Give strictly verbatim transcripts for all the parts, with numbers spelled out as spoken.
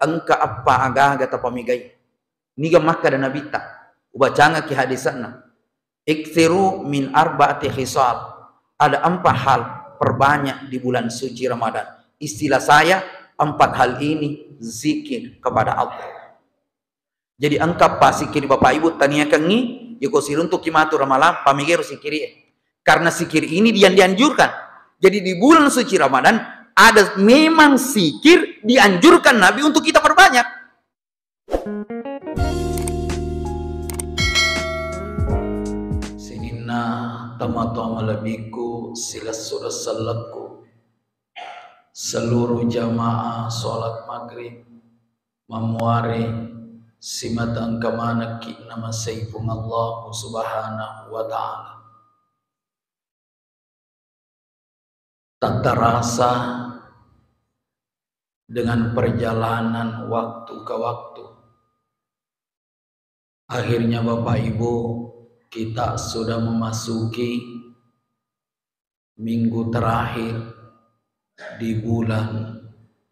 engka eppa aga-aga tapamegai. Niga makkeda Nabitta, ubacangekki hadise'na, "Ikthiru min arba'ati khisal." Ada empat hal, perbanyak di bulan suci Ramadan. Istilah saya, empat hal ini zikir kepada Allah. Jadi engka pa sikkiri Bapak Ibu taniakengngi, yako siruntukki matu Ramalang, pamegero sikkiri e. Karena sikkiri ini yang dianjurkan. Jadi di bulan suci Ramadan ada memang sikir dianjurkan Nabi untuk kita perbanyak. Sininna tomatoa malebbiku, silessureng sellekku, seluruh jamaah sholat maghrib, mammuare simata engka manekki namasei Puang Allah Subhanahu wa Ta'ala. Tak terasa, dengan perjalanan waktu ke waktu, akhirnya Bapak Ibu, kita sudah memasuki minggu terakhir di bulan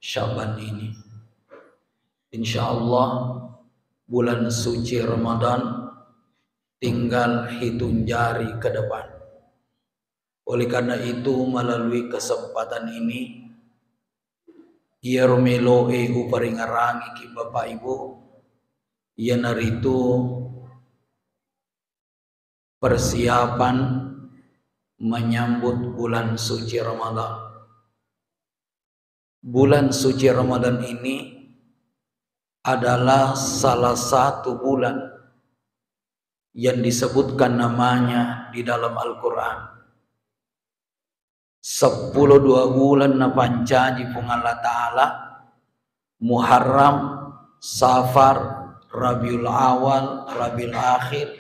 Syaban ini. Insya Allah, bulan suci Ramadan tinggal hitung jari ke depan. Oleh karena itu, melalui kesempatan ini, iyaro meloe uparingerangiki Bapak Ibu, iyanaritu persiapan menyambut bulan suci Ramadan. Bulan suci Ramadan ini adalah salah satu bulan yang disebutkan namanya di dalam Al-Quran. Seppulo dua bulan napancaji Puang Allah Ta'ala, Muharram, Safar, Rabiul Awal, Rabiul Akhir,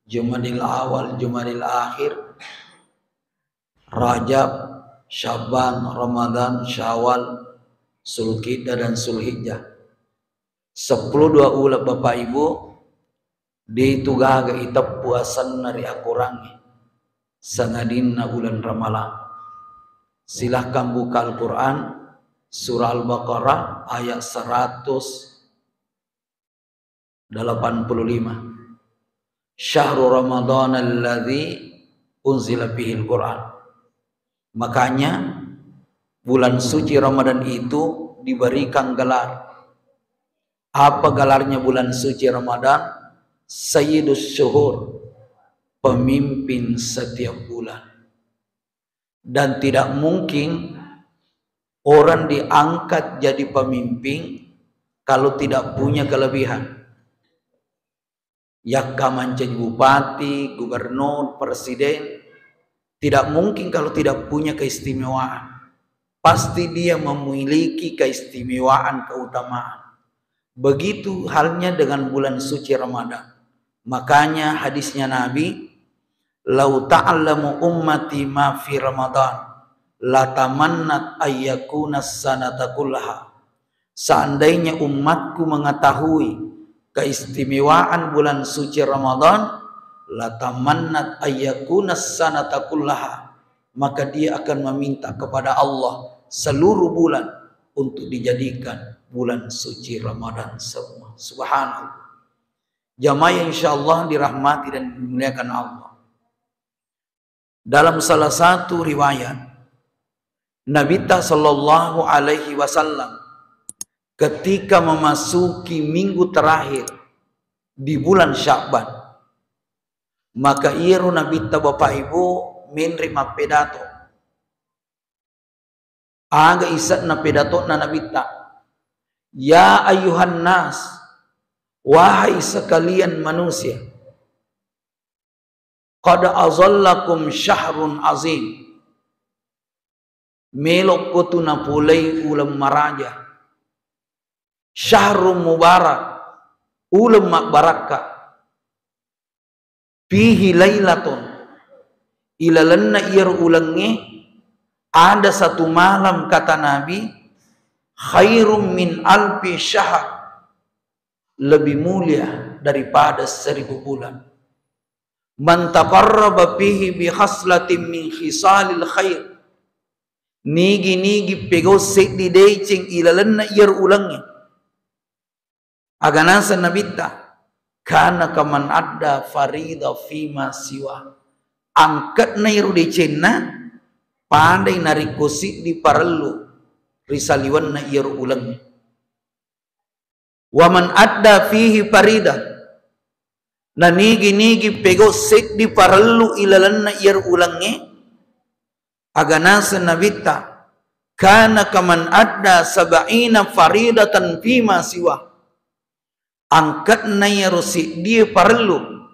Jumadil Awal, Jumadil Akhir, Rajab, Sya'ban, Ramadan, Syawal, Zulqidah, dan Zulhijjah. Seppulo dua uleng, Bapak Ibu, de' tu gaga iteppu asenna ri akorangnge, sangadinna uleng Ramalang. Silahkan buka Al-Quran, surah Al-Baqarah, ayat seratus delapan puluh lima. Syahru Ramadan alladzi unzila fihil Quran. Makanya, bulan suci Ramadan itu diberikan gelar. Apa gelarnya bulan suci Ramadan? Sayyidus Syuhur, pemimpin setiap bulan. Dan tidak mungkin orang diangkat jadi pemimpin kalau tidak punya kelebihan. Yakka mancaji bupati, gubernur, presiden, tidak mungkin kalau tidak punya keistimewaan. Pasti dia memiliki keistimewaan, keutamaan. Begitu halnya dengan bulan suci Ramadan. Makanya hadisnya Nabi, "Lau ta'lamu ummati ma fi Ramadan, latamannat ayyakuna sanata kullaha." Seandainya umatku mengetahui keistimewaan bulan suci Ramadan, latamannat ayyakuna sanata kullaha, maka dia akan meminta kepada Allah seluruh bulan untuk dijadikan bulan suci Ramadan semua. Subhanallah. Jamaah yang insya Allah dirahmati dan dimuliakan Allah. Dalam salah satu riwayat, Nabitta sallallahu alaihi wasallam ketika memasuki minggu terakhir di bulan Sya'ban, maka iyaro Nabitta, Bapak Ibu, menre mappedato. Aga ise'na pedato'na Nabitta? "Ya ayyuhan nas, wahai sekalian manusia, qad azallakum syahrun azim." Melokko tu napolei uleng maraja. Syahrun mubarak, uleng mabbarakka. Fihi lailatun, ilalenna iyaro ulengnge ada satu malam, kata Nabi, khairum min alfi syahr, lebih mulia daripada seribu bulan. Man taqarraba fihi bi khaslatin min khisalil khair, nigi-nigi pegau seddi deceng ilalenna iyaro ulengnge, Aga naseng Nabitta, kana kaman adda farida fima siwa. Angke'na iro decenna padai narekko siddi parellu ri saliwenna iyaro ulengnge. Wa man adda fihi farida, na nigi-nigi pegau seddi parellu ilalenna iyaro ulengnge, aga naseng Nabitta, kana kaman adda sab'ina faridatan fima siwa. Angke'na iyaro seddie parellu,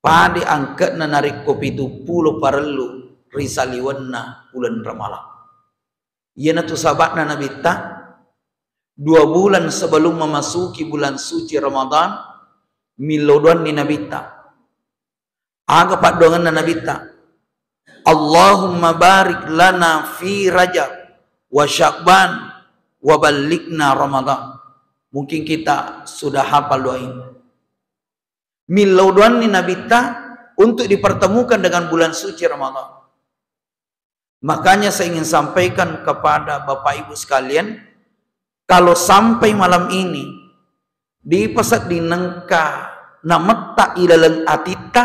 pade angke'na narekko pitu pulo parellu ri saliwenna uleng Ramalang. Iyanatu saba'na Nabitta, dua bulan sebelum memasuki bulan suci Ramadan, millau doanni Nabitta. Aga paddoangenna Nabitta? Allahumma barik lana fi Rajab wa Sya'ban wa ballighna Ramadan. Mungkin kita sudah hafal doa ini. Millau doanni Nabitta untuk dipertemukan dengan bulan suci Ramadan. Makanya saya ingin sampaikan kepada Bapak Ibu sekalian, kalau sampai malam ini dipasedding nengka nametta ilaleng atitta,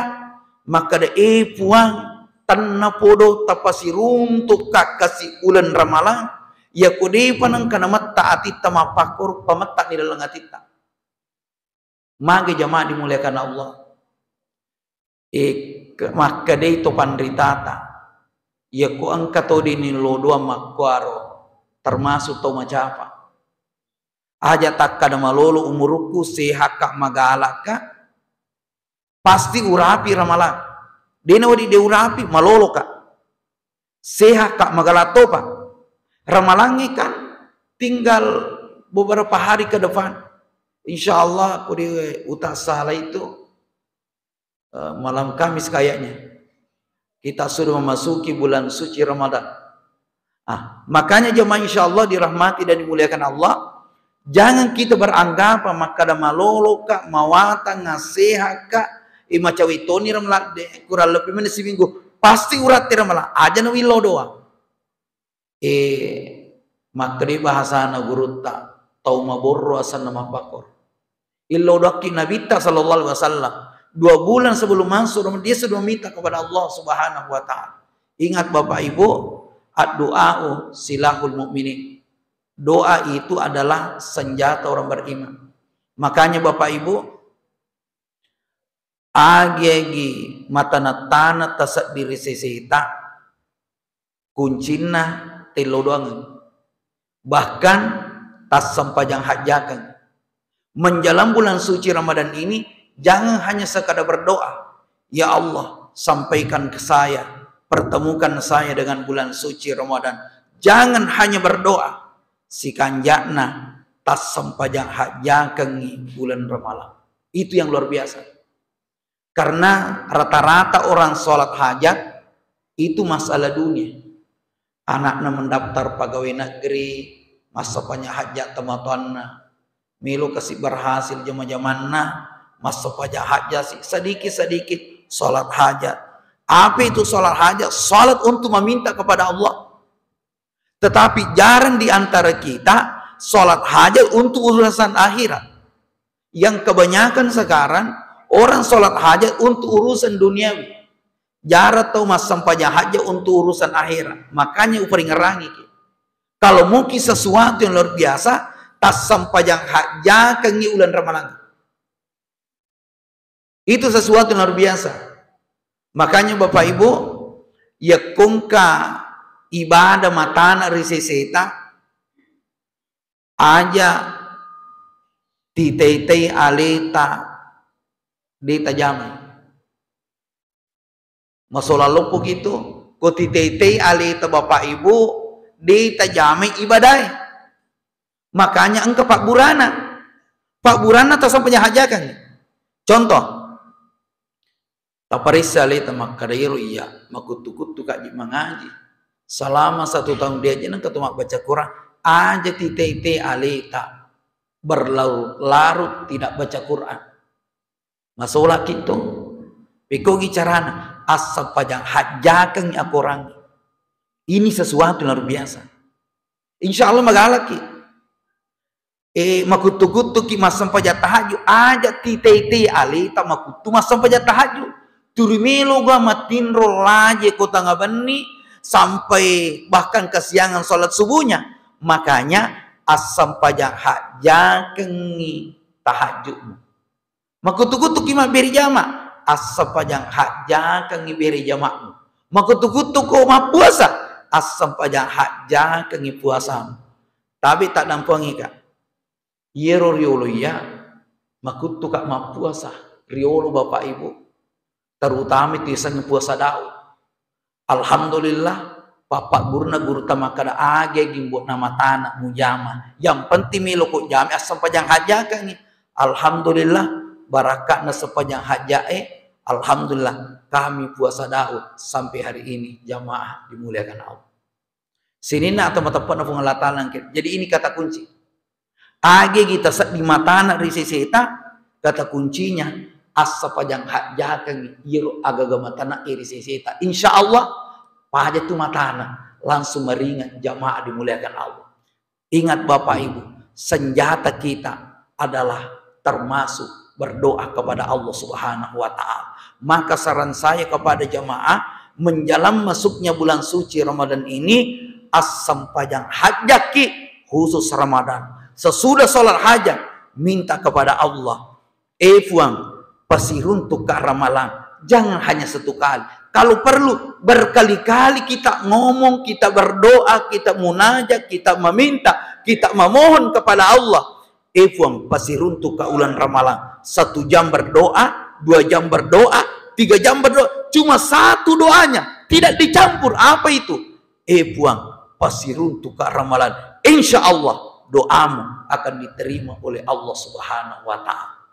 makkeda, "Eh Puang, tennapodo tapasiruntuk kakkasi uleng Ramalang, yako depa nengka nametta atitta mappakkoro, pametta ilaleng atitta." Magi jamaah dimuliakan Allah. Eh, ke-, makkedai to panritata, iyako engka to dini lodoang makkuaro, termasuk to macapa. Aja takkada malolo umurukku, sehakka magalakka, pasti urapi Ramalang. Dena wadi de urapi, maloloka. Sehakka magala topa. Ramalangnge kan tinggal beberapa hari ke depan. Insya Allah, aku di utak salah itu, eh, malam Kamis kayaknya. Kita sudah memasuki bulan suci Ramadan. Ah, makanya jemaah insya Allah dirahmati dan dimuliakan Allah, jangan kita beranggapan makkada maloloka, mawatang, sehakka, imacawi toni Ramaladde, kurang lebih mana seminggu, pasti uratti Ramalang, aja na willo doang. Eh, makkedai bahasana gurutta, tau maborro asenna mappakkoro. Illau doakki Nabitta sallallahu alaihi wasallam, dua bulan sebelum masuk Ramadan, dia sudah meminta kepada Allah Subhanahu wa Ta'ala. Ingat Bapak Ibu, addu'a'u silahul mu'minin. Doa itu adalah senjata orang beriman. Makanya Bapak Ibu, agi-agi matana-tana taseddiri seseta, kuncinna tello doangeng. Bahkan tassempajang hajjakeng. Menjelang bulan suci Ramadan ini, jangan hanya sekadar berdoa, "Ya Allah, sampaikan ke saya, pertemukan saya dengan bulan suci Ramadan." Jangan hanya berdoa, sikanja'na tassempajang hajjakengngi bulan Ramalang. Itu yang luar biasa. Karena rata-rata orang sholat hajat itu masalah dunia. Anakna mendaftar pegawai negeri, massempajang hajat tomatoanna. Melo kasi berhasil jama-jamanna, massempajang hajat si sedikit-sedikit sholat hajat. Apa itu sholat hajat? Sholat untuk meminta kepada Allah. Tetapi jarang di antara kita sholat hajat untuk urusan akhirat. Yang kebanyakan sekarang orang sholat hajat untuk urusan duniawi. Jarang tau massempajang hajat untuk urusan akhirat. Makanya uparingerangi ki. Kalau mungkin sesuatu yang luar biasa, tassempajang hajjakengngi uleng Ramalang. Itu sesuatu yang luar biasa. Makanya Bapak Ibu, yakko engka ibadah matana ri seseta, aja titei-tei aleta de tajamai. Masolang loppo gitu, ko titei-tei aleta Bapak Ibu, de tajamai ibadae. Makanya engka pabburana. Pabburanna tassempajang hajjakeng. Contoh, taparessa aleta makkada, "Iyaro iya makuttu-kuttu kaji mangaji. Selama satu tahun diaji nengka tu mabbaca Quran, aja titei-tei aleta berlarut-larut tidak baca Quran." Masolaki tu. Pekogi carana, assempajang hajjakeng akorang. Ini sesuatu yang luar biasa. Insya Allah magalaki. Eh, makuttu-kuttuki massempajang tahajud, aja titei-tei aleta makuttu massempajang tahajud. Turi meloga matinro laje ko tengnga benni sampai bahkan kesiangan sholat subuhnya. Makanya assempajang hajjakengngi tahajudmu. Makuttu-kuttuki mabbere jama, assempajang hajjakengngi bere jamamu. Makuttu-kuttuko mappuasa, assempajang hajjakengngi puasamu. Tapi tak dampuangi, Kak. Iyero riolo iya, makuttu, Kak, mappuasa. Riolo, Bapak Ibu, terutama itu yasengnge puasa Daud. Alhamdulillah, pappagguruna gurutta makkada, "Age gimbo'na matana mujama. Yang penting melo ko jama, assempajang hajjakengngi." Alhamdulillah, barakka'na sempajang hajja'e. Alhamdulillah, kami puasa Daud sampai hari ini, jamaah dimuliakan Allah. Sininna atau mateppe'na Puang Allah Ta'ala engke. Jadi ini kata kunci. Age gita seddi matana ri seseta, kata kuncinya, assempajang hajjakengngi iyero agaga matana ri seseta. Insya Allah, paja tu matana, langsung maringat, jamaah dimuliakan Allah. Ingat, Bapak Ibu, senjata kita adalah termasuk berdoa kepada Allah Subhanahu wa Ta'ala. Maka saran saya kepada jamaah, menjelang masuknya bulan suci Ramadan ini, assempajang hajjaki khusus Ramadan. Sesudah sholat hajat, minta kepada Allah, "Eh Puang, pasiruntukka ramalang. Jangan hanya satu kali. Kalau perlu, berkali-kali kita ngomong, kita berdoa, kita munajat, kita meminta, kita memohon kepada Allah. Eh Puang, pasiruntukka ulang ramalang." Satu jam berdoa, dua jam berdoa, tiga jam berdoa. Cuma satu doanya, tidak dicampur. Apa itu? "Eh Puang, pasiruntukka ramalang." Insya Allah, doamu akan diterima oleh Allah Subhanahu wa Ta'ala.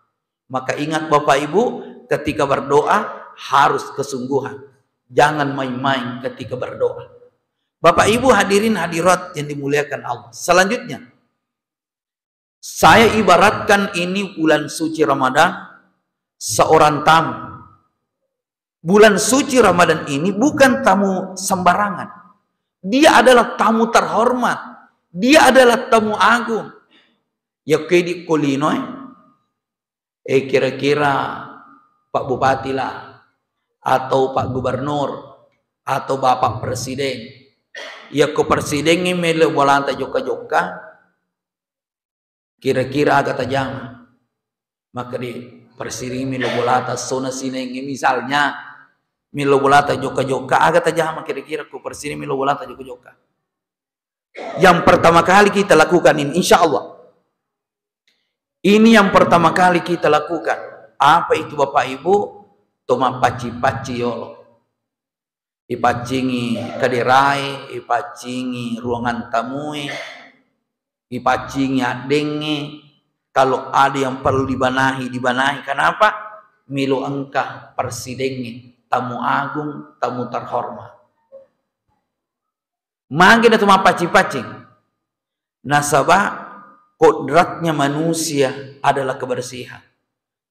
Maka ingat, Bapak Ibu, ketika berdoa harus kesungguhan. Jangan main-main ketika berdoa. Bapak Ibu hadirin hadirat yang dimuliakan Allah. Selanjutnya, saya ibaratkan ini bulan suci Ramadan seorang tamu. Bulan suci Ramadan ini bukan tamu sembarangan. Dia adalah tamu terhormat. Dia adalah tamu agung. Ya, kedi ko lino, eh. Eh, kira-kira Pak Bupati lah, atau Pak Gubernur, atau Bapak Presiden. Yakko Presiden melo bolata jokka-jokka, kira-kira aga tajama? Maka di Presiden melo bolata sona sinenge, misalnya, melo bolata jokka-jokka, aga tajama kira-kira ko Presiden melo bolata jokka-jokka? Yang pertama kali kita lakukan ini, insya Allah. Ini yang pertama kali kita lakukan. Apa itu, Bapak Ibu? To mappacci-pacci yolo. Ipaccingi kaderae, ipaccingi ruangan tamue, ipaccingi addengnge. Kalau ada yang perlu dibenahi, dibenahi. Kenapa? Melo engka presidengnge, tamu agung, tamu terhormat. Magi na tu mappacci-paccing? Nasaba kodratnya manusia adalah kebersihan.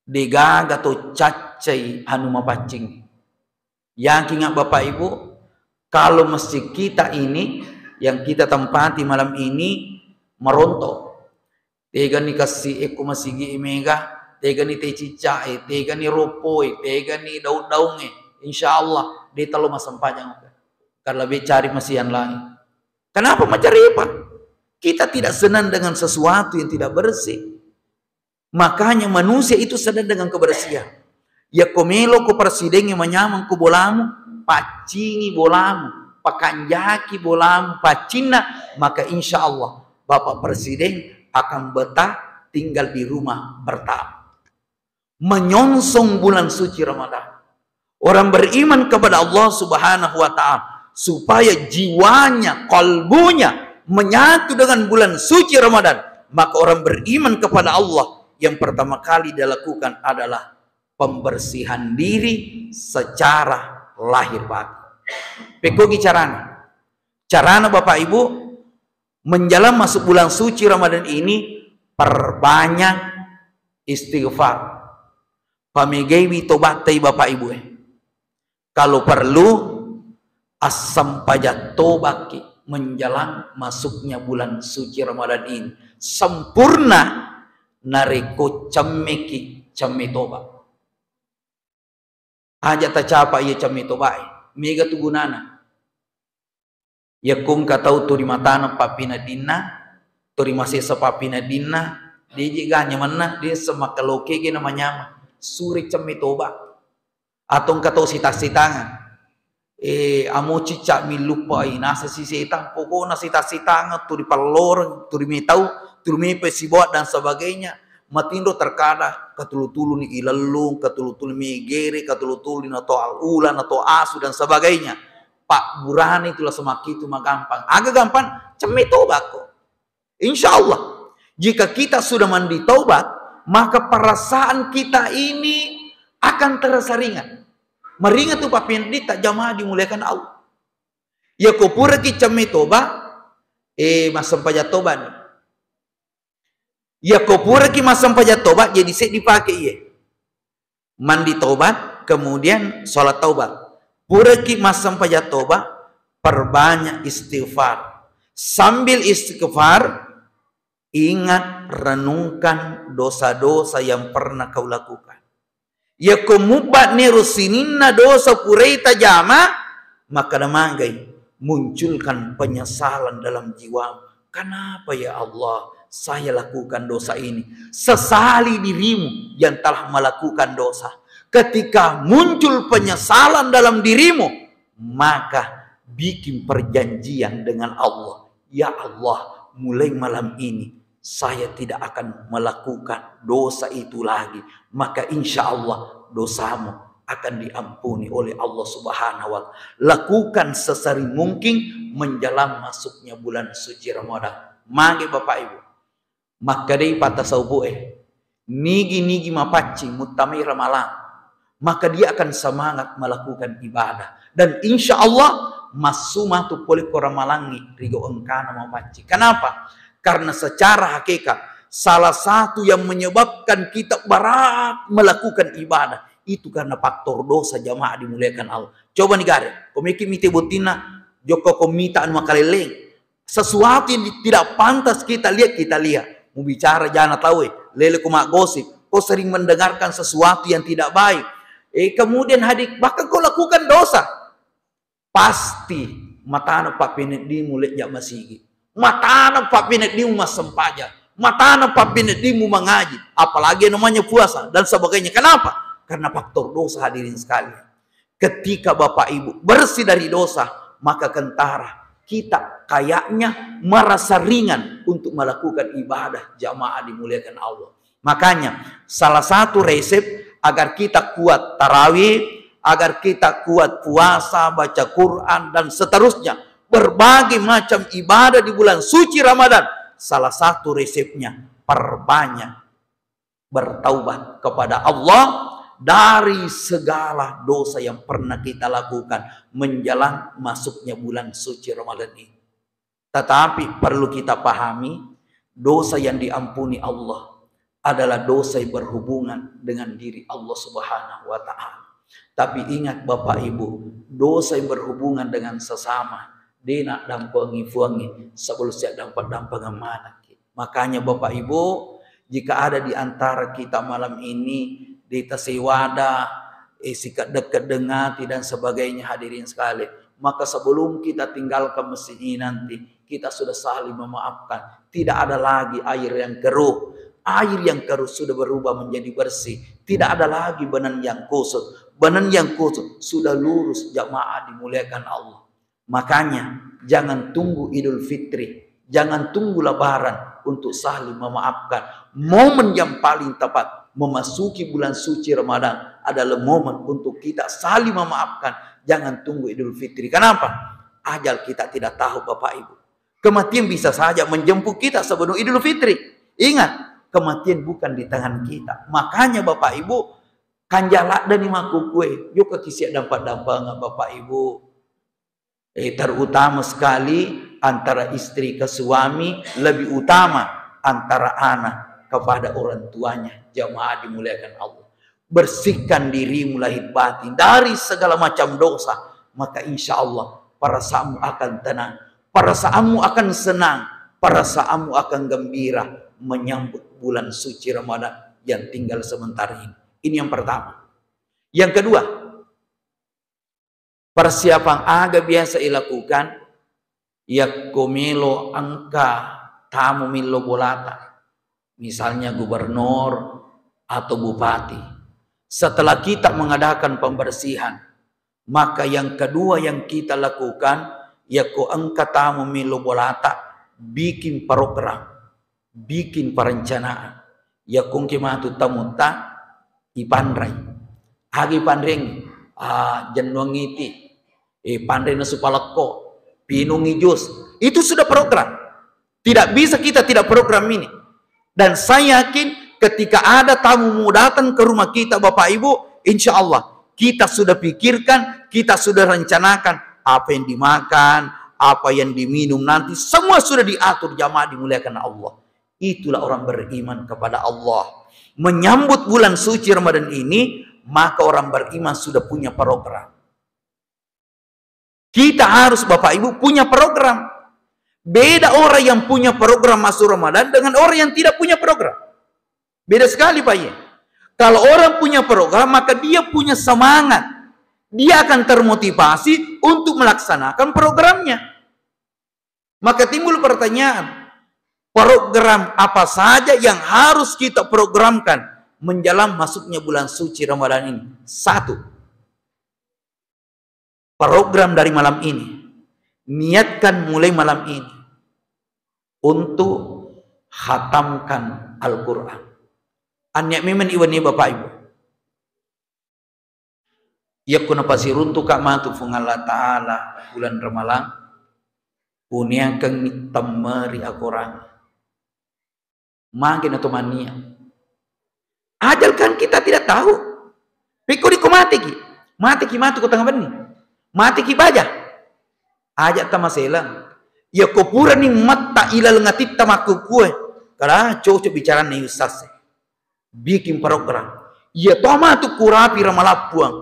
Degaga to caccai anu mapaccing. Yakin nggak, Bapak Ibu, kalau masjid kita ini yang kita tempati malam ini merontok, tegani kassi e ko masigi e mega, tegani te cicca e, tegani roppo e, tegani daung-daung e, insya Allah de talo massempajang. Karena be cari masian lain. Kenapa macarepa? Kita tidak senang dengan sesuatu yang tidak bersih. Makanya manusia itu senang dengan kebersihan. Yakko melo ko presidengnge manyameng ko bolamu, paccingi bolamu, pakanjaki bolamu, paccinna, maka insya Allah Bapak Presiden akan betah tinggal di rumah bertamu. Menyongsong bulan suci Ramadan. Orang beriman kepada Allah Subhanahu wa Ta'ala, supaya jiwanya, kalbunya menyatu dengan bulan suci Ramadan, maka orang beriman kepada Allah yang pertama kali dia lakukan adalah pembersihan diri secara lahir batin. Pekogi carana. Carana, Bapak Ibu, menjelang masuk bulan suci Ramadan ini, perbanyak istighfar. Pamegaiwi tobattai, Bapak Ibu, eh. Kalau perlu, assempajang tobakki. menjelang masuknya bulan suci Ramadan ini. Sempurna narekko cemmeki cemme toba. Aja tacapa iya cemme tobae. Mega tu gunana. Yakko engka tau turi matana pappineddinna, turi masessa pappineddinna, deje ga nyamenna, de semmakkeloke ge namanyameng. Sure cemme toba. Atau engka tau sitang-sitangeng. Eh, amo cicca milluppai, nasa si setang, pokokna sitang-sitangeng, turi palloreng, turi metau, turi mepe sibawa dan sebagainya. Matinro terkadang katulu-tuluni ilellung, katulu-tulu megere, katulu-tulu nato ula, nato asu dan sebagainya. Pak burani tu la semakkitu magampang. Aga gampang? Cemme toba ko. Insya Allah, jika kita sudah mandi taubat, maka perasaan kita ini akan terasa ringan. Meringan tu pappineddita jamaah dimuliakan Allah. Yako puraki cemme toba, eh, massempajang toba ni. Yako puraki massempajang toba, jadi seddi pake iye. Mandi tobat, kemudian sholat taubat. Puraki massempajang toba, perbanyak istighfar. Sambil istighfar, ingat, renungkan dosa-dosa yang pernah kau lakukan. Yako mubba nero sininna dosa purai tajama, maka namagai munculkan penyesalan dalam jiwamu. Kenapa ya Allah saya lakukan dosa ini? Sesali dirimu yang telah melakukan dosa. Ketika muncul penyesalan dalam dirimu, maka bikin perjanjian dengan Allah. Ya Allah, mulai malam ini saya tidak akan melakukan dosa itu lagi. Maka insya Allah dosamu akan diampuni oleh Allah Subhanahu wa Ta'ala. Lakukan sesering mungkin menjelang masuknya bulan suci Ramadan. Mage Bapak Ibu, makkedai pata saupu e, nigi-nigi mapaccing muttamai Ramalang, maka dia akan semangat melakukan ibadah. Dan insya Allah massu matu pole ko Ramalangi rigo engkana mapaccing. Kenapa? Karena secara hakikat salah satu yang menyebabkan kita berat melakukan ibadah itu karena faktor dosa, jamaah dimuliakan Allah. Coba ni gare, ko meki mite bottinna, jokka ko mita anu makalelleng. Sesuatu yang tidak pantas kita lihat, kita lihat. Mu bicara jana tau e, lele ko maggosip, ko sering mendengarkan sesuatu yang tidak baik. Eh, kemudian hadir, bahkan kau lakukan dosa. Pasti matana papineddimu lejja masigi. Matana papineddimu massempajang. Matana papineddimu mangaji. Apalagi yang namanya puasa dan sebagainya. Kenapa? Karena faktor dosa, hadirin sekalian. Ketika Bapak Ibu bersih dari dosa, maka kentara kita kayaknya merasa ringan untuk melakukan ibadah, jamaah dimuliakan Allah. Makanya, salah satu resep agar kita kuat tarawih, agar kita kuat puasa, baca Quran, dan seterusnya, berbagai macam ibadah di bulan suci Ramadan, salah satu resepnya perbanyak bertaubat kepada Allah dari segala dosa yang pernah kita lakukan menjelang masuknya bulan suci Ramadan ini. Tetapi perlu kita pahami, dosa yang diampuni Allah adalah dosa yang berhubungan dengan diri Allah Subhanahu wa Ta'ala. Tapi ingat, Bapak Ibu, dosa yang berhubungan dengan sesama, de naddampengi Puangnge sebelum siaddampa-dampengeng manekki. Makanya, Bapak Ibu, jika ada di antara kita malam ini, de tasewada, eh, sikedde-kedde ati dan sebagainya, hadirin sekalian, maka sebelum kita tinggalkan masjid ini nanti, kita sudah saling memaafkan. Tidak ada lagi air yang keruh. Air yang keruh sudah berubah menjadi bersih. Tidak ada lagi benang yang kusut. Benang yang kusut sudah lurus, jamaah dimuliakan Allah. Makanya, jangan tunggu Idul Fitri, jangan tunggu Lebaran untuk saling memaafkan. Momen yang paling tepat memasuki bulan suci Ramadan adalah momen untuk kita saling memaafkan. Jangan tunggu Idul Fitri. Kenapa? Ajal kita tidak tahu, Bapak Ibu. Kematian bisa saja menjemput kita sebelum Idul Fitri. Ingat, kematian bukan di tangan kita. Makanya, Bapak Ibu, kanja laddani makkukue, jokka ki siaddampa-dampengeng, Bapak Ibu. Eh, terutama sekali antara istri ke suami, lebih utama antara anak kepada orang tuanya. Jamaah dimuliakan Allah. Bersihkan dirimu lahir batin dari segala macam dosa, maka insya Allah perasaanmu akan tenang. Perasaanmu akan senang, perasaanmu akan gembira menyambut bulan suci Ramadan yang tinggal sebentar ini. Ini yang pertama. Yang kedua, persiapan aga biasa ilakukan yakko melo engka tamu millau bolata, misalnya gubernur atau bupati. Setelah kita mengadakan pembersihan, maka yang kedua yang kita lakukan, yakko engka tamu millau bolata, bikin program, bikin perencanaan. Yakko engka matu tamutta, ipanrai. Aga ipanreng? Ah, jennuang iti, eh, panre nasu palekko, pinungi jus. Itu sudah program. Tidak bisa kita tidak program ini. Dan saya yakin ketika ada tamu mau datang ke rumah kita, Bapak Ibu, insya Allah kita sudah pikirkan, kita sudah rencanakan apa yang dimakan, apa yang diminum nanti, semua sudah diatur jamaah dimuliakan Allah. Itulah orang beriman kepada Allah. Menyambut bulan suci Ramadan ini, maka orang beriman sudah punya program. Kita harus, Bapak Ibu, punya program. Beda orang yang punya program masuk Ramadan dengan orang yang tidak punya program. Beda sekali, Pak, ya. Kalau orang punya program, maka dia punya semangat. Dia akan termotivasi untuk melaksanakan programnya. Maka timbul pertanyaan, program apa saja yang harus kita programkan menjelang masuknya bulan suci Ramadan ini? Satu, program dari malam ini, niatkan mulai malam ini untuk hatamkan Al-Quran. Anniat memang iwani, Bapak Ibu. Yakko napasiruntuka matu Puang Allah Ta'ala bulan Ramalang, uniakengngi temmeri akorang. Magi na to mania. Ajal kan kita tidak tahu. Pekko diko mateki. Mateki matu ko tengah benni. Mateki baja. Aja tamaselang. Yakko purani matta ilaleng atitta makkukue. Kada cocok bicaranna ustaz. Bikin program. Iya to matu kurapi Ramalang Puang,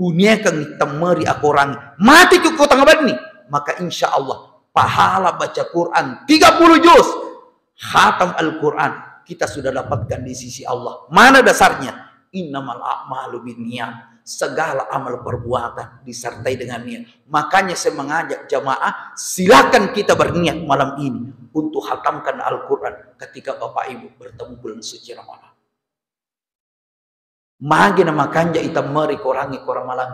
uniakengngi temmeri akorang. Mateki ko tengah benni, maka insya Allah pahala baca Quran tiga puluh juz, khatam Al-Quran, kita sudah dapatkan di sisi Allah. Mana dasarnya? Innamal a'malu binniyat. Segala amal perbuatan disertai dengan niat. Makanya saya mengajak jamaah, silakan kita berniat malam ini untuk hatamkan Al-Quran ketika Bapak Ibu bertemu bulan suci Ramadan. Magi na makanja itemmeri korangnge ko Ramalang.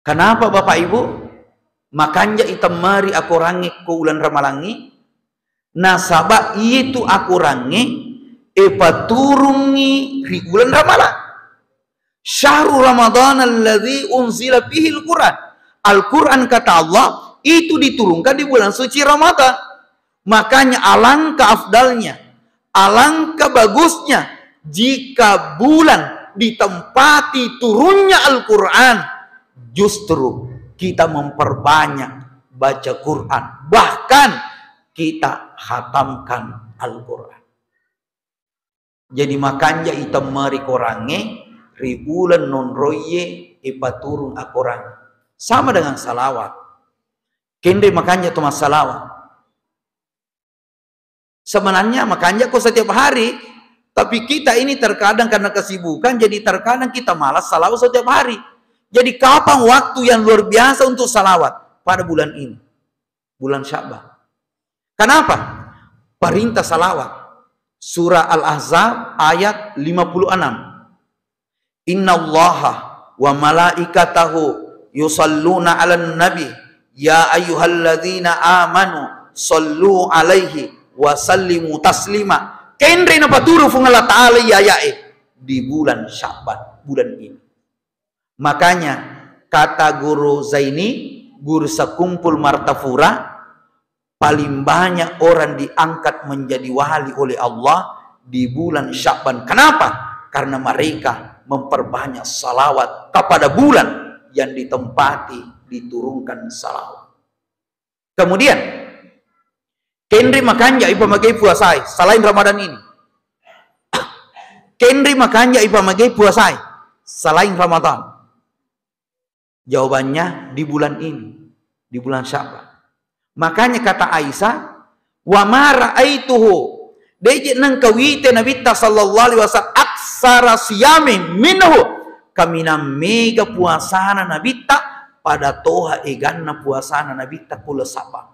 Kenapa, Bapak Ibu? Makanja itemmeri akorangnge ko uleng Ramalangnge, nasaba iyatu akorangnge ipaturungngi ri uleng Ramalang. Syahru Ramadan alladzi unzila fihil Quran. Al-Quran, kata Allah, itu diturunkan di bulan suci Ramadan. Makanya alangkah afdalnya, alangkah bagusnya jika bulan ditempati turunnya Al-Quran, justru kita memperbanyak baca Quran, bahkan kita hatamkan Al-Quran. Jadi makanja itemmeri korangnge ri uleng nonroiye ipaturung akorang. Sama dengan salawat. Kenre makanja to massalawat. Sebenarnya makanja ko setiap hari, tapi kita ini terkadang karena kesibukan, jadi terkadang kita malas salawat setiap hari. Jadi kapan waktu yang luar biasa untuk salawat? Pada bulan ini, bulan Sya'ban. Kenapa? Perintah salawat. Surah Al-Ahzab ayat lima puluh enam. Innallaha wa malaikatahu yusalluna 'alan nabi, ya ayyuhalladzina amanu sallu 'alaihi wa sallimu taslima. Kenre napaturu Puang Allah Ta'ala iye aya'e di bulan Sya'ban, bulan ini. Makanya kata Guru Zaini, Guru Sekumpul Martapura, paling banyak orang diangkat menjadi wali oleh Allah di bulan Sya'ban. Kenapa? Karena mereka memperbanyak salawat kepada bulan yang ditempati diturunkan salawat. Kemudian, kenre makanja ipamagai puasae selain Ramadan ini. Kenre makanja ipamagai puasae selain Ramadan. Jawabannya di bulan ini. di bulan Sya'ban. Makanya kata Aisyah, "Wa ma ra'aituhu," de'je nengka wite Nabitta sallallahu alaihi wasallam, "aksara siyami minhu," kaminang mega puasana Nabitta pada toha eganna puasana Nabitta kulle Sya'ban.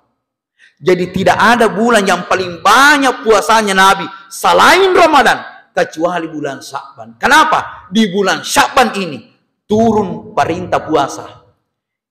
Jadi tidak ada bulan yang paling banyak puasanya Nabi selain Ramadan kecuali bulan Sya'ban. Kenapa? Di bulan Sya'ban ini turun perintah puasa.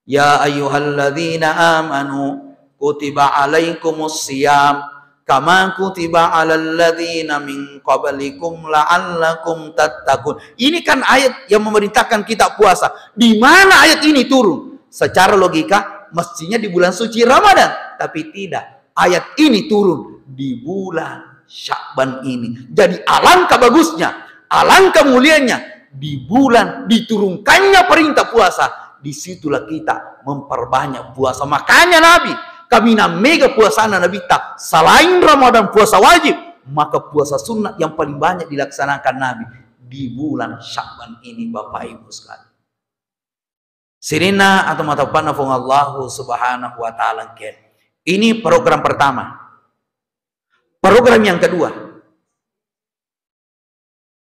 "Ya ayyuhalladzina amanu kutiba alaikumus siyam kama kutiba alal ladzina min qablikum la'allakum tattaqun." Ini kan ayat yang memerintahkan kita puasa. Di mana ayat ini turun? Secara logika mestinya di bulan suci Ramadan, tapi tidak. Ayat ini turun di bulan Sya'ban ini. Jadi alangkah bagusnya, alangkah mulianya di bulan diturunkannya perintah puasa, disitulah kita memperbanyak puasa. Makanya Nabi, kaminang mega puasana Nabitta, selain Ramadan puasa wajib, maka puasa sunnah yang paling banyak dilaksanakan Nabi di bulan Sya'ban ini, Bapak Ibu sekalian. Sininna atau matappanna Puang Allahu Subhanahu wa Ta'ala engke. Ini program pertama. Program yang kedua.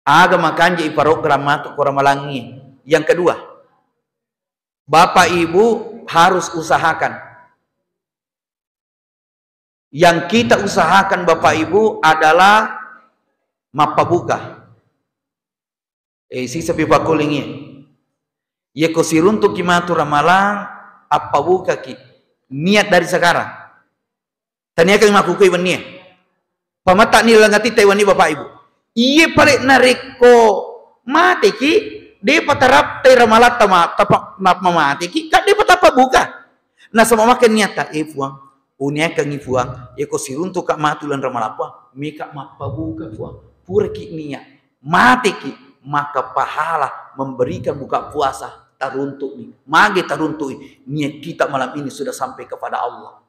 Aga makanjai program matu ko Ramalangngi. Yang kedua, Bapak Ibu harus usahakan. Yang kita usahakan, Bapak Ibu, adalah mappabuka. Eh, sisepi pakkulingi. Yeko siruntuki matu Ramalang, appabukaki. Niat dari sekarang. Taniakangi makkukui wennie. Pamattani laleng atitta wenni, Bapak Ibu. Iye pale narekko mateki, depa taraptai Ramalatta ma-, tapa-, ma-, mamateki, kan depa tapabbuka. Nasaba makkeda niatta, "Eh, Puang, uniakangi, Puang, yeko siruntuka matu laleng Ramalang, Puang, meka mappabuka, Puang." Puraki niat, mateki, maka pahala memberikan buka puasa taruntu'ni. Mage taruntu'i? Niat kita malam ini sudah sampai kepada Allah.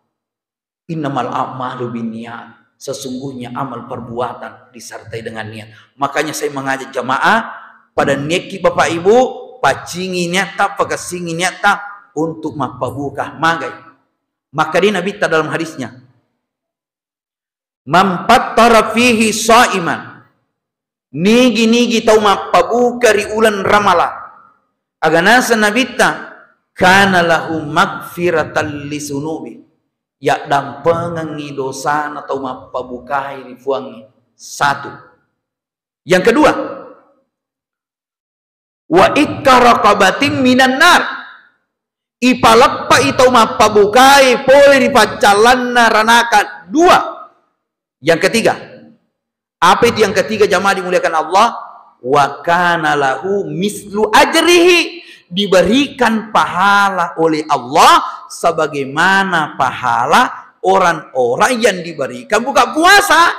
Innamal a'malu binniyat. Sesungguhnya amal perbuatan disertai dengan niat. Makanya saya mengajak jamaah, pada niatki Bapak Ibu, pacingi niatta, pakessingi niatta untuk mappabuka. Magai. Maka di Nabitta dalam hadisnya, "Man fattara fihi shaiman." Nigi-nigi tau mappabuka ri uleng Ramalang. Aga naseng Nabitta, "Kana lahu magfiratan lisunubi." Yaddampengengngi dosana tau mappabukai ri Puangnge. Satu. Yang kedua, "Wa ikka raqabatin minan nar." Ipaleppai tau mappabukai pole ri paccallanna ranaka. Dua. Yang ketiga. Apa itu yang ketiga, jamaah dimuliakan Allah? "Wa kana lahu mislu ajrihi." Diberikan pahala oleh Allah sebagaimana pahala orang-orang yang diberikan buka puasa.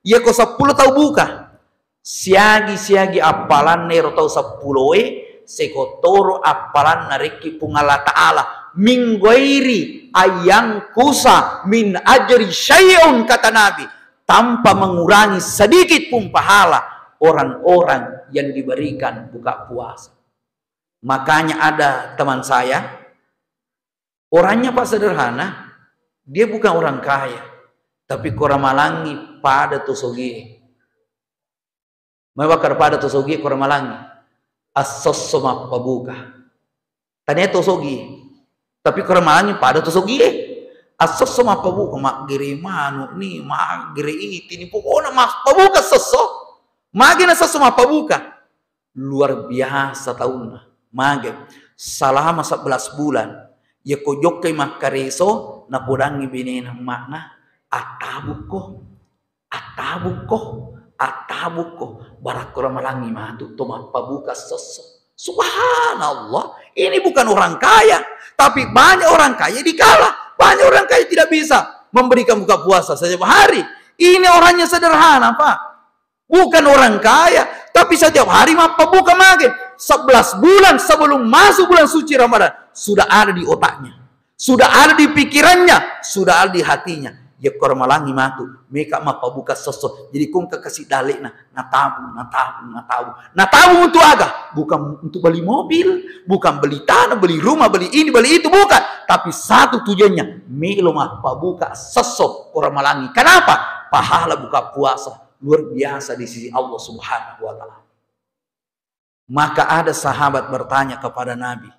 Yako seppulo tau buka, siagi-siagi appalanna ero tau seppuloe, sekottoro appalanna rekki Puang Allah Ta'ala. "Min ghairi ayyangkusa min ajri syai'un," kata Nabi, "tanpa mengurangi sedikit pun pahala orang-orang yang diberikan buka puasa." Makanya ada teman saya, orangnya, Pak, sederhana, dia bukan orang kaya, tapi ko Ramalangngi pada to sogie. Mai wakkada pada to sogie ko Ramalangngi, assosso mappabuka. Tania to sogie, tapi ko Ramalangngi pada to sogie. Assosso mappabuka, maggere manu ni, maggere iti ni, pokokna mappabuka assosso. Magi na assosso mappabuka? Luar biasa taunna. Mage, salama sebelas bulan, yako jokkai makkareso, napodangngi benena emma'na, "Attabukko, attabukko, attabukko." Barakko Ramalangngi matu to mappabuka assosso. Subhanallah, ini bukan orang kaya, tapi banyak orang kaya dikala. Banyak orang kaya tidak bisa memberikan buka puasa setiap hari. Ini orangnya sederhana, Pak. Bukan orang kaya, tapi setiap hari mappabuka mage. Sebelas bulan sebelum masuk bulan suci Ramadan, sudah ada di otaknya, sudah ada di pikirannya, sudah ada di hatinya. Yakko ramalangngi matu, meka mappabuka sesso. Jadi kongka kasi dalle'na, natabung, natabung, natabung. Natabung untuk aga? Bukan untuk beli mobil, bukan beli tanah, beli rumah, beli ini, beli itu, bukan. Tapi satu tujuannya, melo mappabuka sesso ko ramalangngi. Kenapa? Pahala buka puasa luar biasa di sisi Allah Subhanahu wa Ta'ala. Maka ada sahabat bertanya kepada Nabi,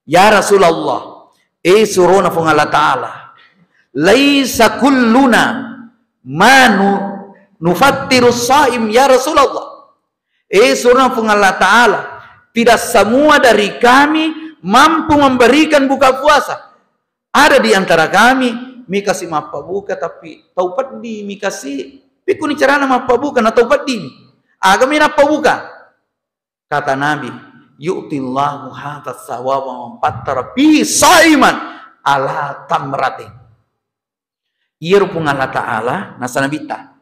"Ya Rasulullah, eh surona Puang Allah Ta'ala, laisa kulluna ma nu-, nufattiru saim, ya Rasulullah." Eh surona Puang Allah Ta'ala, tidak semua dari kami mampu memberikan buka puasa. Ada di antara kami, mi kasi mappabuka, tapi tau peddi mi kasi. Pikkuni carana mappabuka na tau peddi mi? Aga mi nappabuka? Kata Nabi, "Yu'tillahu hadha thawaba man fattara fihi shaiman ala tamratin." Iyaro Puang Allah Ta'ala, nasa Nabitta,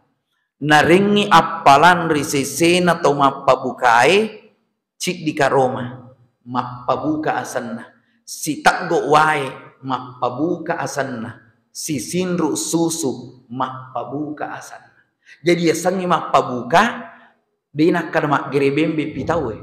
narengngi appalang ri sesena tau mappabukae, ciddi karoma, mappabuka asenna, siteggo wae, mappabuka asenna, sisinru susu, mappabuka asenna. Jadi yasengnge mappabuka, de nakkada maggere bembe pi tauwe,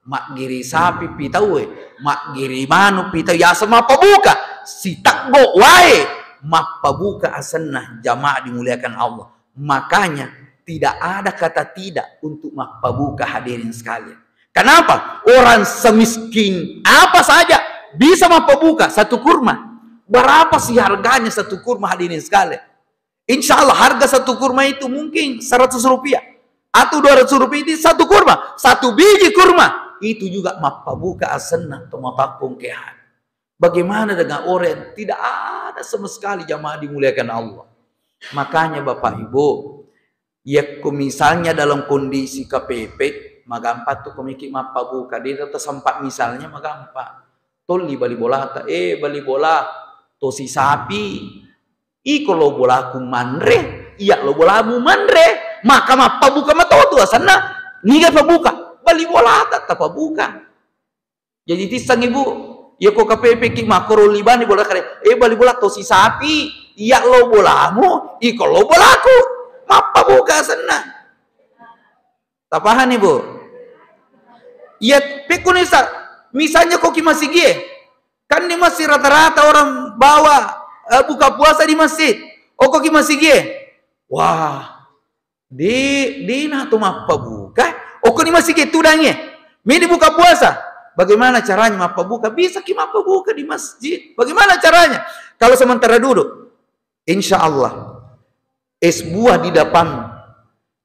maggere sapi pi tauwe, maggere manu pi tauwe, yaseng mappabuka, siteggo wae, mappabuka asenna, jamaah dimuliakan Allah. Makanya tidak ada kata tidak untuk mappabuka, hadirin sekalian. Kenapa? Orang semiskin apa saja bisa mappabuka satu kurma. Berapa sih harganya satu kurma, hadirin sekalian? Insya Allah harga satu kurma itu mungkin seratus rupiah atau dua ratus rupiah itu satu kurma, satu biji kurma itu juga mappabuka asenna to matakkong kehan. Bagaimana dengan orang yang tidak ada sama sekali, jamaah dimuliakan Allah? Makanya Bapak Ibu, yakko misalnya dalam kondisi kepepet, magampang tu komiki mappabuka. Dia tetap sempat misalnya magampang. Tolli bali bolata, eh bali bola, tosi sapi. Iko lo bolaku manre, iya lo bolamu manre. Maka mappabuka mato tu asenna. Niga pabuka? Bali bolata tapabuka. Jadi tisseng ibu, yako kapepeki makkoro libani bola kare, eh bali bola tosi sapi, iya lo bolamu, iko lo bolaku, mappabuka asenna. Tapahani bu? Iya, pekkuni sa, misalnya koki masigie, kan di masjid rata-rata orang bawa eh, buka puasa di masjid, oh koki masigie, wah, Di, dina tu mappabuka. Okko ni masigi tudangi. Midi buka puasa. Bagaimana caranya mappabuka? Bisa ki mappabuka di masjid. Bagaimana caranya? Kalau sementara duduk, insya Allah es buah di depan,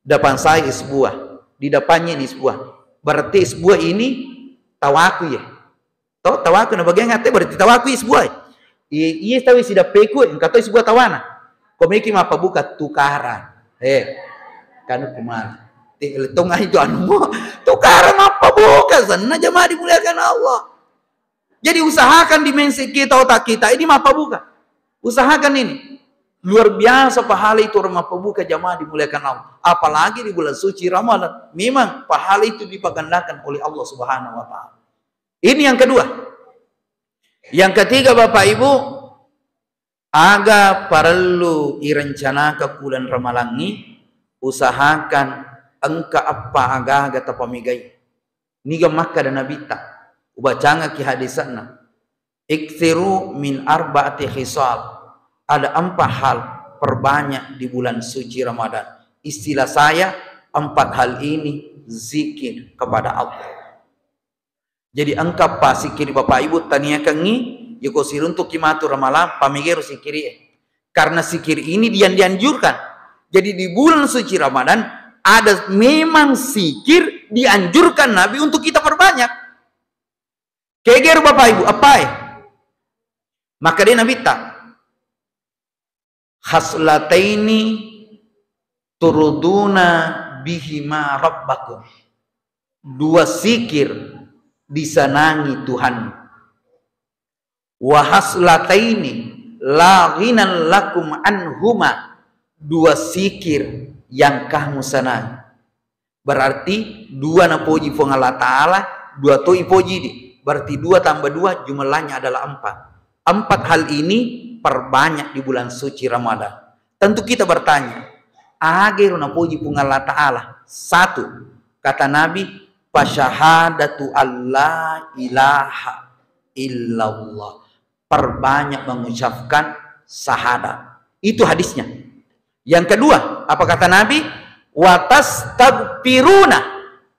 depan saya es buah, di depannya ini es buah. Berarti es buah ini tawaku ya. To, tawaku na bagian ate berarti tawaku is buai. Iya, iya tahu isi dapeku, engka to is buah tawana. Komeki mappabuka tukaran. Eh, kanu kumana. Ti letong ai tu anu mo. Tukaran mappabuka senna jamaah dimuliakan Allah. Jadi usahakan dimensi kita otak kita ini mappabuka. Usahakan ini. Luar biasa pahala itu orang mappabuka jamaah dimuliakan Allah. Apalagi di bulan suci Ramadan. Memang pahala itu dipagandakan oleh Allah Subhanahu wa Ta'ala. Ini yang kedua. Yang ketiga, Bapak Ibu, aga parellu irencanaka kulan ramalangngi, usahakan engka eppa aga-aga tapamegai. Niga makkada Nabitta, ubacangaki hadisanna, "Iksiru min arba'ati khisal." Ada empat hal perbanyak di bulan suci Ramadan. Istilah saya, empat hal ini zikir kepada Allah. Jadi engka pa sikiri Bapak Ibu taniakengngi, yako siruntukki matu ramalang, pamegero sikiri e. Karena sikir ini yang dianjurkan. Jadi di bulan suci Ramadan ada memang sikir dianjurkan Nabi untuk kita perbanyak. Kegero Bapak Ibu, apa e? Maka dia Nabi tak Khaslataini turduna bihima rabbakum. Dua sikir disenangi Tuhan. Wa khaslataini la ghinan lakum anhuma. Dua sikir yang kamu senangi. Berarti dua napoji Puang Allah Ta'ala, dua toi poji di. Berarti dua tambah dua jumlahnya adalah empat. Empat hal ini perbanyak di bulan suci Ramadan. Tentu kita bertanya, aga ero napoji Puang Allah Ta'ala? Satu, kata Nabi, "Fasyahadatu alla ilaha illallah." Perbanyak mengucapkan syahadat. Itu hadisnya. Yang kedua, apa kata Nabi? "Wa tastaghfiruna."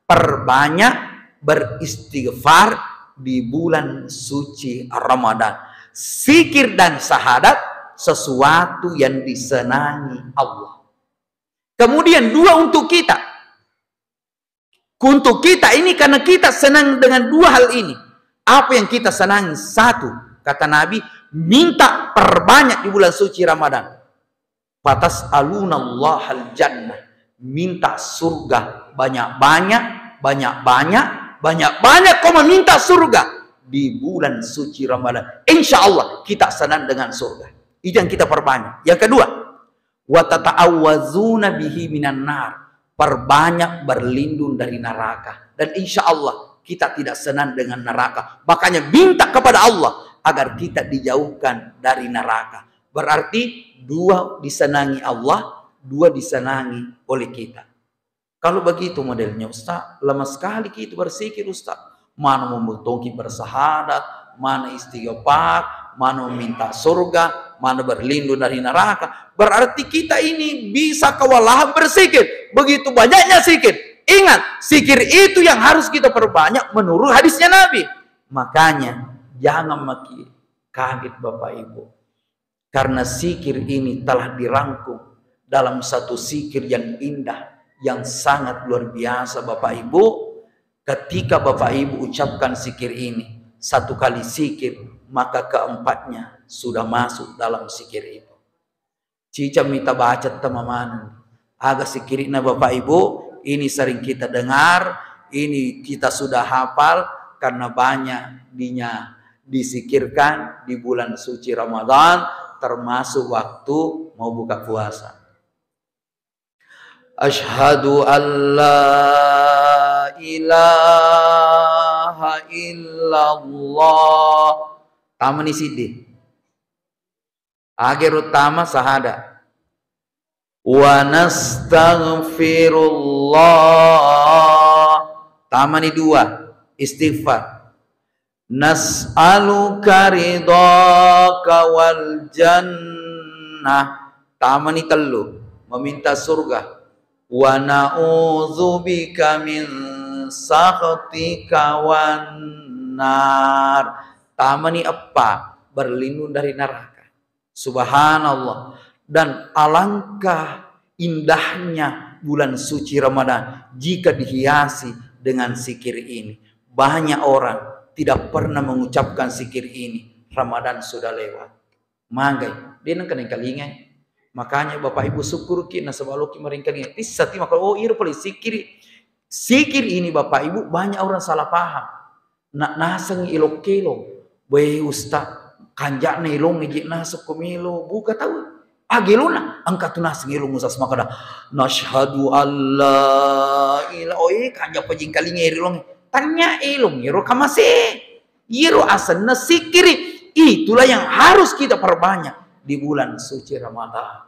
Perbanyak beristighfar di bulan suci Ramadan. Zikir dan syahadat sesuatu yang disenangi Allah. Kemudian dua untuk kita. Untuk kita ini, karena kita senang dengan dua hal ini. Apa yang kita senangi? Satu, kata Nabi, minta perbanyak di bulan suci Ramadan. "Fatas'alunallahal jannah." Minta surga banyak-banyak, banyak-banyak, banyak-banyak. Kau meminta surga di bulan suci Ramadan, insya Allah kita senang dengan surga. Itu yang kita perbanyak. Yang kedua, "Wa tata'awwazuna bihi minan nar." Perbanyak berlindung dari neraka. Dan insya Allah kita tidak senang dengan neraka. Makanya minta kepada Allah agar kita dijauhkan dari neraka. Berarti dua disenangi Allah, dua disenangi oleh kita. Kalau begitu modelnya, Ustaz, lama sekali kita berzikir, Ustaz. Mana membutuhkan bersahadat, mana istighfar, mana meminta surga, mana berlindung dari neraka. Berarti kita ini bisa kewalahan berzikir. Begitu banyaknya zikir. Ingat, zikir itu yang harus kita perbanyak menurut hadisnya Nabi. Makanya, jangan maki kaget, Bapak Ibu. Karena zikir ini telah dirangkum dalam satu zikir yang indah, yang sangat luar biasa, Bapak Ibu. Ketika Bapak Ibu ucapkan zikir ini, satu kali zikir, maka keempatnya sudah masuk dalam zikir itu. Cicang mita baca temamaneng. Aga zikirna, Bapak Ibu, ini sering kita dengar, ini kita sudah hafal karena banyak dinya dizikirkan di bulan suci Ramadan, termasuk waktu mau buka puasa. Asyhadu an la ilaha illallah. Tamani siddi. Agero tama sahada. Wa nastaghfirullah. Tamani dua, istighfar. Nas'aluka ridhaka wal jannah. Tamani tellu, meminta surga. Wa na'udzubika min sakhatika wan nar. Tamani eppa, berlindung dari neraka. Subhanallah. Dan alangkah indahnya bulan suci Ramadan jika dihiasi dengan zikir ini. Banyak orang tidak pernah mengucapkan zikir ini. Ramadan sudah lewat. Magai, de nengka nengkalingai. Makanya Bapak Ibu syukurki nasaba loki maringkalingai. Tissati maka, oh, iro pole zikiri. Zikir ini, Bapak Ibu, banyak orang salah paham. Na-, naseng elong-elong. Weh, Ustaz, kanja'na elong je naseng ko melo. Buka tau. Ah, gelona. Engka tu naseng elong, Ustaz, makada, "Nasyhadu alla ila-," oh, eh, kanja pajingkalinga ero elong. Tanya elong, ero kamase. Iro asenna zikiri. Itulah yang harus kita perbanyak di bulan suci Ramadan.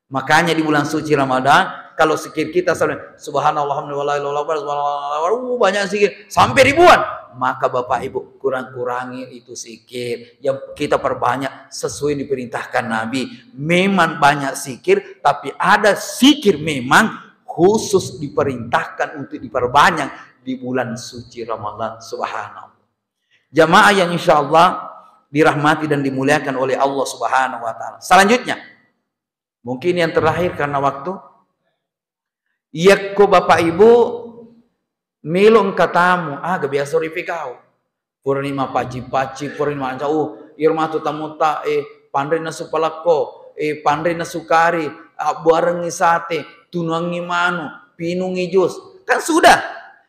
Makanya di bulan suci Ramadan, kalau zikir kita selalu, "Subhanallah, alhamdulillah, la ilaha illallah, subhanallah, uh, banyak zikir, sampai ribuan." Maka Bapak Ibu, kurang-kurangi itu zikir. Yang kita perbanyak sesuai yang diperintahkan Nabi. Memang banyak zikir, tapi ada zikir memang khusus diperintahkan untuk diperbanyak di bulan suci Ramadan. Subhanallah. Jamaah yang insya Allah dirahmati dan dimuliakan oleh Allah Subhanahu wa Ta'ala. Selanjutnya, mungkin yang terakhir karena waktu, yakko Bapak Ibu melo engka tamu, aga biasa ripigau. Purani mapaci-paci, purani manca, uh, iro matu tamutta, eh, panrena supalakko, eh, panrena sukari, abbuarengngi sate, tunuangngi manu, pinungngi jus. Kan sudah.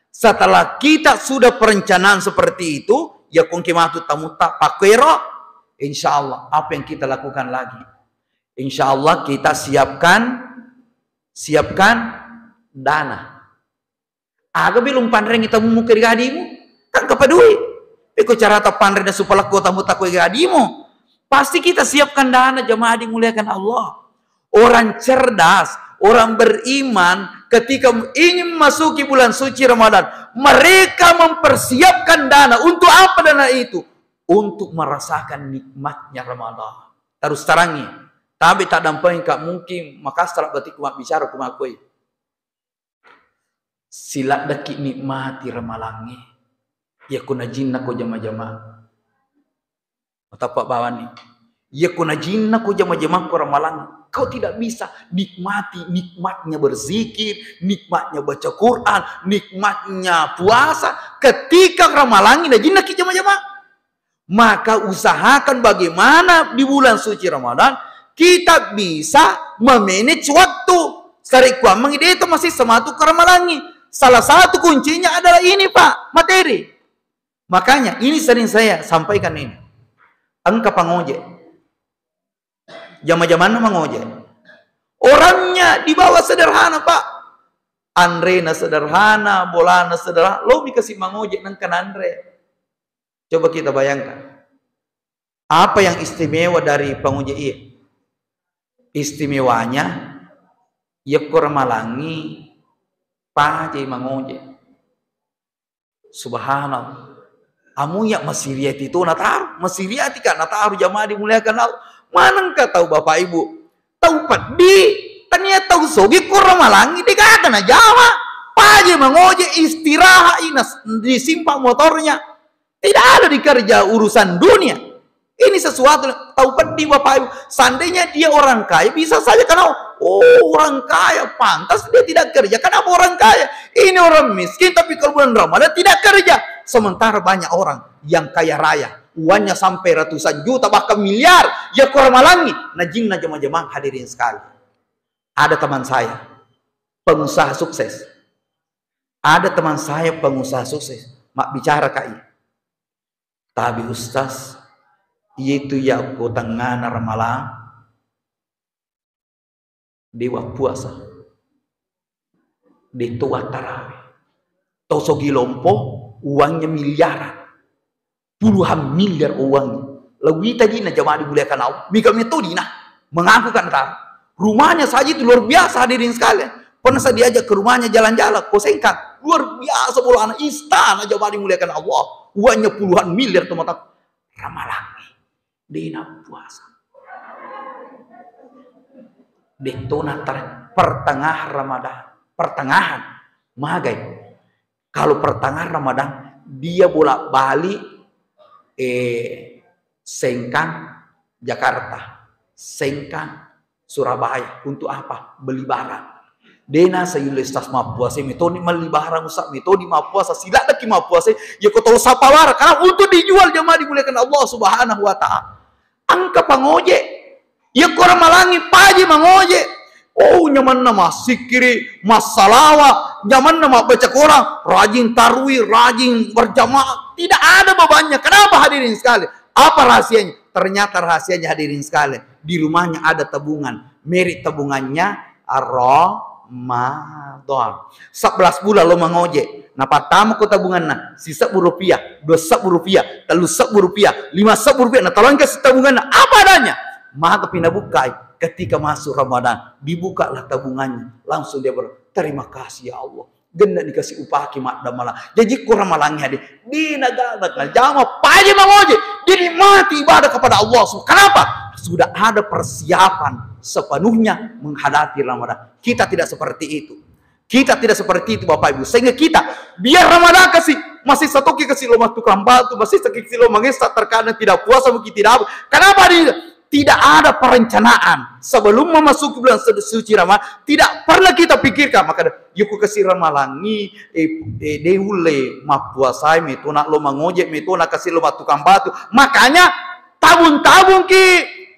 Setelah kita sudah perencanaan seperti itu, ya kongki matu tamutta pakkuero, insya Allah apa yang kita lakukan lagi? Insya Allah kita siapkan, siapkan dana. Aga belum panrengi tamu muka di gadimu? Kan kepadui. Peko carata panrena supalakko tamutta ko gadimu? Pasti kita siapkan dana, jamaah dimuliakan Allah. Orang cerdas, orang beriman, ketika ingin masuki bulan suci Ramadan, mereka mempersiapkan dana. Untuk apa dana itu? Untuk merasakan nikmatnya Ramadan. Terus terangi, tapi tak dampeng ka mungkin Makassar batikku mabbicara kumakui. Siladdaki nikmati ramalangnge. Yakko najinna ko jama-jama. Matappa bawani. Yakko najinna ko jama-jama ko ramalang, kau tidak bisa nikmati nikmatnya berzikir, nikmatnya baca Quran, nikmatnya puasa ketika ramalangngi najinnaki jama-jama. Maka usahakan bagaimana di bulan suci Ramadan kita bisa memanage waktu. Sarekkuammengngi deto masih sematu ke ramalangngi. Salah satu kuncinya adalah ini, Pak, materi. Makanya ini sering saya sampaikan ini. Engka pangoje. Jama-jamanna mangoje. Orangnya dibawa sederhana, Pak. Anrena sederhana, bolana sederhana. Lo dikasih mangoje nengka nanre. Coba kita bayangkan. Apa yang istimewa dari pangoje iya? Istimewanya, yakko ramalangngi pajai mangoje. Subhanallah. Amuya masiriati to nataru, masiriati ka nataru jamaah dimuliakan Allah. Manengka tau Bapak Ibu, tau peddi, tania tau sogi ko ramalangngi degaga najama. Pajai mangoje, istirahat i, nas-, disimpan motornya. Tidak ada dikerja urusan dunia. Ini sesuatu, tau peddi Bapak Ibu. Seandainya dia orang kaya, bisa saja karena, oh, orang kaya, pantas dia tidak kerja. Kenapa orang kaya? Ini orang miskin, tapi kalau bulan Ramadan tidak kerja. Sementara banyak orang yang kaya raya, uangnya sampai ratusan juta, bahkan miliar. Ya, kurang malangi. Najinna jama-jamang hadirin sekali. Ada teman saya, pengusaha sukses. Ada teman saya, pengusaha sukses. Mak bicara kai. Tapi Ustaz, itu yakko tengngana ramalang, dewa puasa, de to wattarawe. To sogi lompo, uangnya miliaran, puluhan miliar uangnya. Lawita dina jamaah dimuliakan Allah. Mika metodina mengaku kan tahu. Rumahnya saja itu luar biasa, hadirin sekalian. Pernah saya diajak ke rumahnya jalan-jalan, ko Sengkang. Luar biasa, bola anak istana, jamaah dimuliakan Allah. Uangnya puluhan miliar, teman-teman. Ramalangi, dena puasa. Detona ter-, pertengahan Ramadan, pertengahan. Magai. Kalau pertengahan Ramadan, dia bolak-balik, eh, Sengkang, Jakarta, Sengkang, Surabaya. Untuk apa? Beli barang. Dena sayulle Ustaz mappuasa, metoni melli barang Ustaz, metoni mappuasa, siladdaki mappuasa, ya ko tau sapawara, karena untuk dijual jamaah dimuliakan Allah Subhanahu wa Ta'ala. Engka pangoje, iya ko ramalangi paji mangoje. Oh, nyamanna massikkiri, massalawa, nyamanna mabbaca Quran, rajin tarwi, rajin berjamaah. Tidak ada bebannya. Kenapa, hadirin sekalian? Apa rahasianya? Ternyata rahasianya, hadirin sekalian, di rumahnya ada tabungan. Meri tabungannya Ramadan. Sebelas bulan lo mangoje. Napattama ko tabunganna, sisebbu rupiah, dua sebbu rupiah, tellu sebbu rupiah, lima sebbu rupiah, natolongka si tabunganna apa adanya. Maka pinabukkai ketika masuk Ramadan, dibukalah tabungannya. Langsung dia berdoa, "Terima kasih ya Allah. Genna dikasih upaki maddamala." Jaji ko ramalangi hadi, dina gana jama paji mangoje, dinikmati ibadah kepada Allah. Kenapa? Sudah ada persiapan sepenuhnya menghadapi Ramadan. Kita tidak seperti itu. Kita tidak seperti itu, Bapak Ibu. Sehingga kita, biar Ramadan kasi, masih satoki kasi lo tukang batu, masih satoki kasi lo mangessa, terkadang tidak puasa, mungkin tidak apa. Kenapa di-, tidak ada perencanaan sebelum memasuki bulan su-, suci Ramadan? Tidak pernah kita pikirkan. Maka ada, yuku kasi ramalangi, eh, eh, deulle mappuasai, metona lo mangoje, metona kasi lo tukang batu. Makanya tabung-tabung ki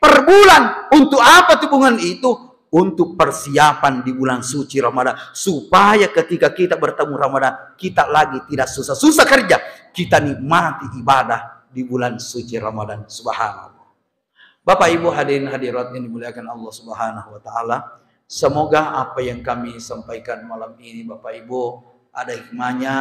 per bulan. Untuk apa tabungan itu? Untuk persiapan di bulan suci Ramadan, supaya ketika kita bertemu Ramadan, kita lagi tidak susah-susah kerja, kita nikmati ibadah di bulan suci Ramadan. Subhanallah. Bapak Ibu hadirin hadirat yang dimuliakan Allah Subhanahu wa Ta'ala, semoga apa yang kami sampaikan malam ini, Bapak Ibu, ada hikmahnya,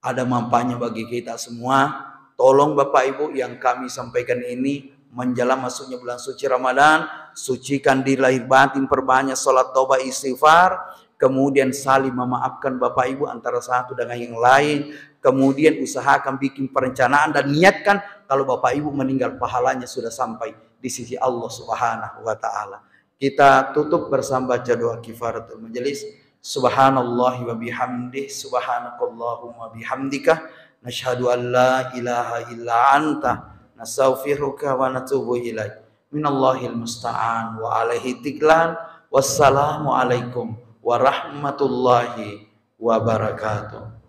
ada manfaatnya bagi kita semua. Tolong Bapak Ibu, yang kami sampaikan ini menjelang masuknya bulan suci Ramadan, sucikan diri lahir batin, perbanyak salat taubat istighfar, kemudian saling memaafkan bapak ibu antara satu dengan yang lain, kemudian usahakan bikin perencanaan dan niatkan kalau bapak ibu meninggal pahalanya sudah sampai di sisi Allah Subhanahu wa Ta'ala. Kita tutup bersama baca doa kifaratul majelis. Subhanallahi wa bihamdih, subhanakallahumma bihamdika, nasyhadu an la ilaha illa anta, nastaghfiruka wa natubu ilaik. Minallahil musta'an wa alaihi tiklan. Wassalamualaikum warahmatullahi wabarakatuh.